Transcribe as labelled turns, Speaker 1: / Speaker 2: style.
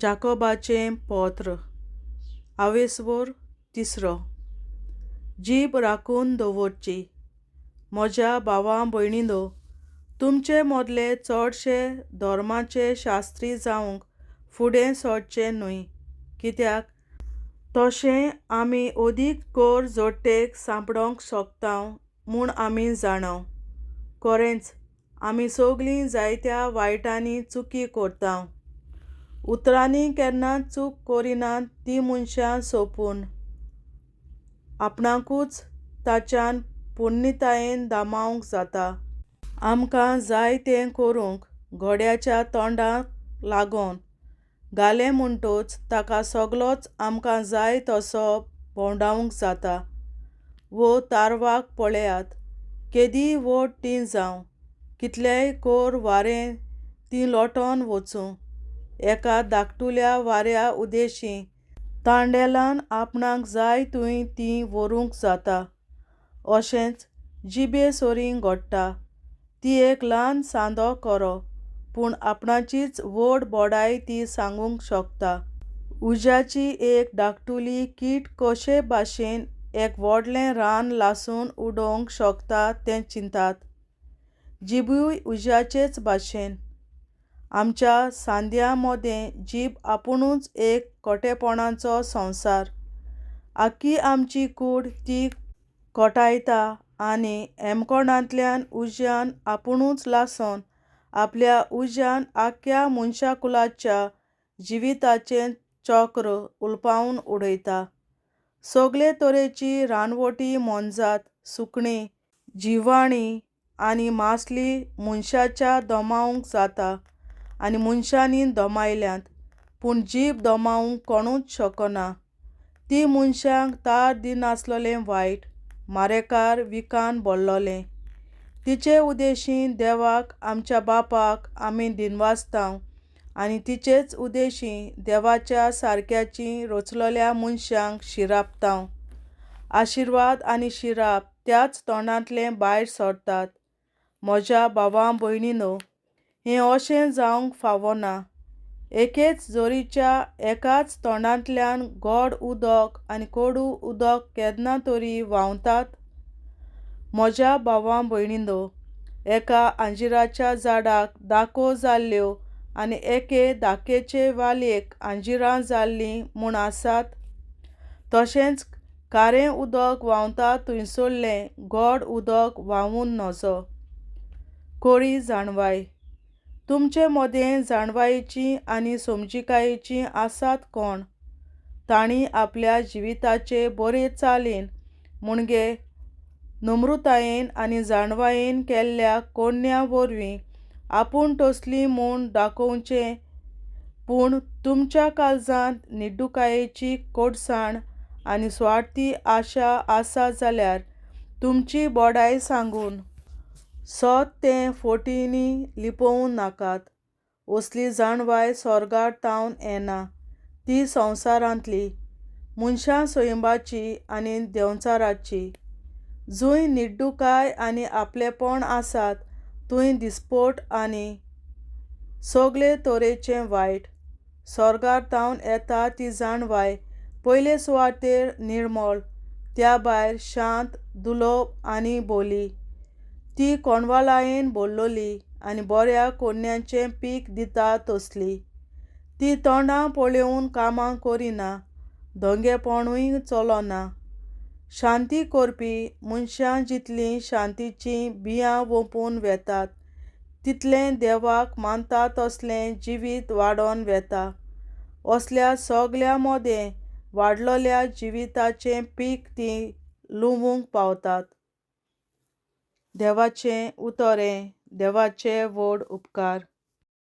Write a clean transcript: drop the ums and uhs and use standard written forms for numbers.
Speaker 1: जाकोबाचें पोत्र आवेस्वोर तिसरो. जीब राखून दवरची. म्हज्या भावा भयणींनो, तुमचे मोदले चडशे धर्माचे शास्त्री जावंक फुडें सरचे न्हय, कित्याक तशें आमी अदीक कोर जोडटेक सांपडोंक सोदता म्हूण आमी जाणाव. खरेंच आमी सगलीं जायत्या वायटांनी चुकी करता. उतरांनी केन्ना चूक करिनात तीं मनशां सोंपून आपणाकूच ताच्यान पुर्णतायेन दामावंक जाता. आमकां जाय तें करूंक घोड्याच्या तोंडाक लागून घालें म्हणटच ताका सगलोच आमकां जाय तसो भोंवडावंक जाता. वो तारवाक पळयात, केदीय व्हड तीं जावं, कितलेय कोर वारें तीं लोटोन वचूं, एका धाकटुल्या वाऱ्या उदेशीं तांडेलान आपणाक जाय थंय तीं व्हरूंक जाता. अशेंच जिबे सरीं घडटा. ती एक ल्हान सांदो करो, पूण आपणाचीच व्हड बडाय ती सांगूंक शकता. उज्याची एक धाकटुली कीट कशे भाशेन एक व्हडलें रान लासून उडोवंक शकता तें चिंतात. जिबूय उज्याचेच भाशेन. आमच्या सांद्यां मदें जीब आपुणूच एक खोटेपणाचो संवसार. आख्खी आमची कूड ती खोटायता आनी हेमकोणांतल्यान उज्यान आपुणूच लासोन आपल्या उज्यान आख्ख्या मनशाकुलाच्या जिविताचें चक्र उलपावन उडयता. सगले तरेची रानवटी मोनजात, सुकणीं, जिवाणीं आनी मासली मनशाच्या दमावंक जाता आनी मनशांनी दमायल्यांत, पूण जीब दमावंक कोणूच शकना. ती मनशांक तार दिनासलेलें वायट मारेकार विकान भरलोलें. तिचे उदेशीं देवाक आमच्या बापाक आमी दिनवासताव आनी तिचेच उदेशीं देवाच्या सारक्याची रचलोल्या मनशांक शिरापताव. आशिर्वाद आनी शिराप त्याच तोंडांतले भायर सरतात. म्हज्या भावा भयणीनो, हें अशें जावंक फावना. एकेच जोरीच्या एकाच तोंडांतल्यान गोड उदक आनी कोडू उदक केन्ना तरी व्हांवतात? म्हज्या भावा भयणीनो, एका आंजिराच्या झाडाक दाको जाल्ल्यो आनी एके दाकेचे वालयेक आंजिरां जाल्लीं म्हूण आसात? तशेंच खारें उदक व्हांवता थंयसरलें गोड उदक व्हांवून नजो. कोरी जाणवाय. तुमचे मदें जाणवायेची आनी समजिकायेची आसात कोण? तांणी आपल्या जिविताचे बरे चालीन म्हणजे नम्रतायेन आनी जाणवायेन केल्ल्या कोन्या वरवीं आपूण तसली म्हूण दाखोवचें. पूण तुमच्या काळजांत निड्डुकायेची कोडसाण आनी सुवार्थी आशा आसा जाल्यार तुमची बडाय सांगून सत तें फोटींनी लिपोवं नाकात. असली जाणवाय सोर्गार तावन येना, ती संवसारांतली, मनशां सैंबाची आनी देंवचाराची. जंय निड्डुकाय आनी आपलेपण आसात थंय दिसपोट आनी सगले तरेचें वायट. सोर्गार तावन येता ती जाणवाय पयले सुवातेर निर्मळ, त्या भायर शांत, दुलोब आनी बोली. ती कोणवालायेन भरलोली आनी बऱ्या कोन्याचें पीक दिता तसली. ती तोंडां पळोवन कामां करिना, दोंगेपणूय चलना. शांती करपी मनशां जितलीं शांतीचीं बियां वोंपून वेतात तितलें देवाक मानता तसलें जिवीत वाडोन वेता. असल्या सगल्या मदें वाडलोल्या जिविताचें पीक तीं लुवूंक पावतात. देवाचें उतर हें देवाचे व्हड उपकार.